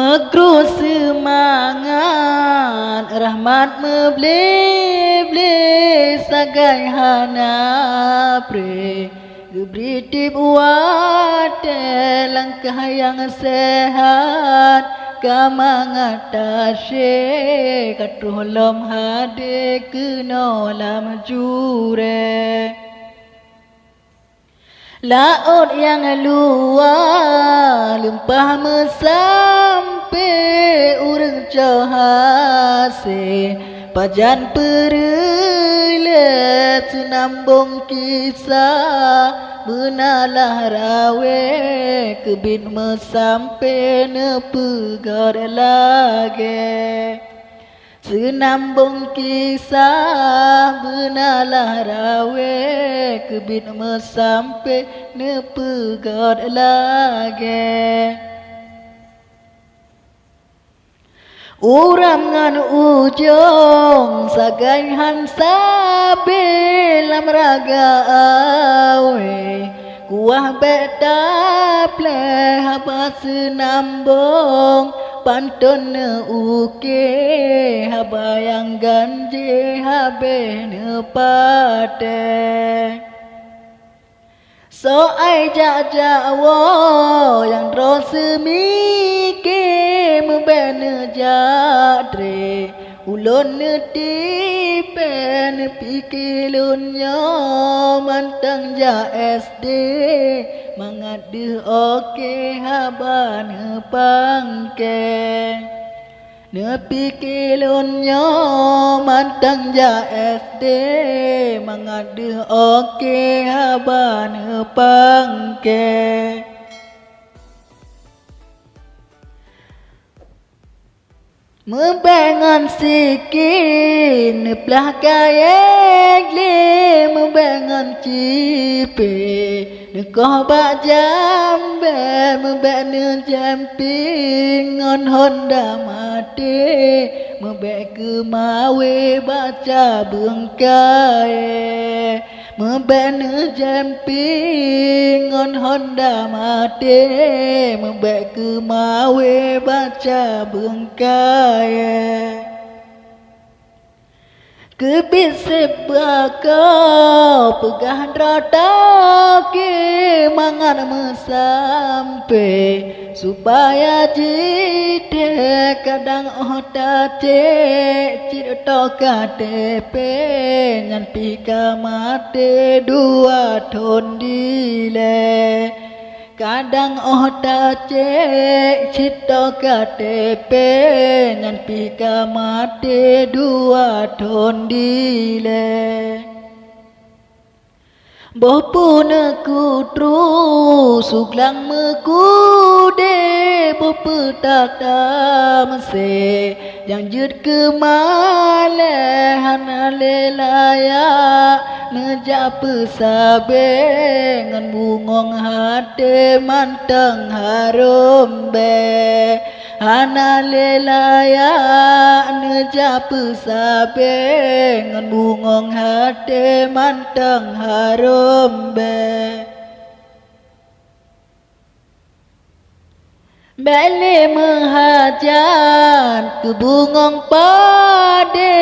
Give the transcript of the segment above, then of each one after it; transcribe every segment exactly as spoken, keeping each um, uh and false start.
Meukru seumangat, rahmat meuble-ble sagai hana pré. Geubri tieb watée langkah nyang seuhat, ka mangat tasyé ka troh lom hadé keunoe lam jurée. Laôt nyang luwa leumpah meusampé ureuëng cok hasé, pajan peureulee seunambong kisah, beunalah rawée keubiet meusampé neupeugét lagée. Seunambong kisah beunalah rawée keubiet meusampé neupeugét lagée. Uram ngon ujong sagai han sabé lam raga awée. Kuwah bék taplée haba seunambong, panton neuuké haba nyang ganjé habéh neupatéh. Soai jak-jak woe nyang droe seumike, meubék neujak tré. Ulôn neutipée, neupike lôn nyoe mantong jak S D, mangat deuh oke haba neupangke. Neupike lôn nyoe mantong jak S D, mangat deuh oke haba neupangke. Meubék ngon sikin neuplah kayée glé, meubék ngon cipée neukoh bak jambée, meubék neujamping ngon honda maté, meubék keumawe bak cabeueng kayée. Meubék neujamping ngon honda maté, meubék keumawe bak cabeueng kayée. Keubiet seb bak kapeugah droe toke mangat meusampé. Supaya jitée kadang óh tacék cit toh K T P, nyan pih ka maté dua thon dilée. Kadang óh tacék cit toh K T P, nyan pih ka maté dua thon dilée. Boh pu neukutru, suglang meukudée, boh peutata meusé, nyang jeuet keu malée hana lé layak neujak peusabe, ngon bungong até mantong harôm bée. Hana lé layak neujak peusabe, ngon bungong até mantong harôm bée. Bék lé meuhajat keu bungong padé,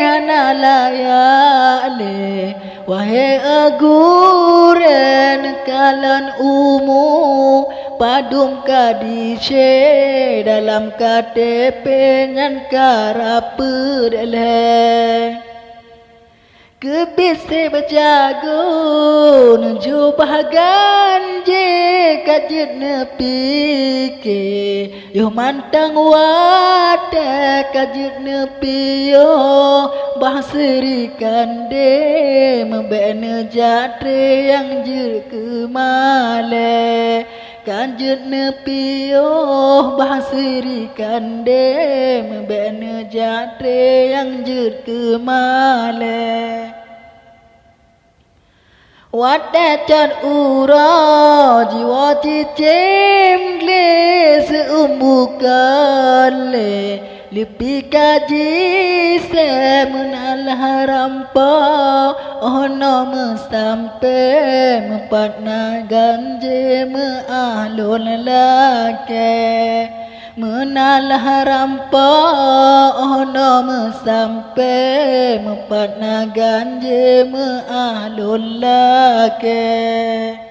hana layak lé. Wahé gurée neukalon umu, padum ka disé dalam K T P nyan ka rapeuet lé. Keubiet seb jago neujubah ganjé ka jeuet neupike. Yoh mantong watée ka jeuet neupiôh bah seuri kandé, meubék neujak tré nyang jeuet keu malée. Ka jeuet neupiôh bah seuri kandé, meubék neujak tré nyang jeuet keu malée. Watée cot uroe jiwoe cicém glé, seu-uem bukon lé, leupie ka jisée meunalah rampo. Óh noe meusampé meupat na ganjé meuah lôn lakée. Meunalah rampok, oh, nyoe meusampé, meupat na ganjé meuahlul lakée.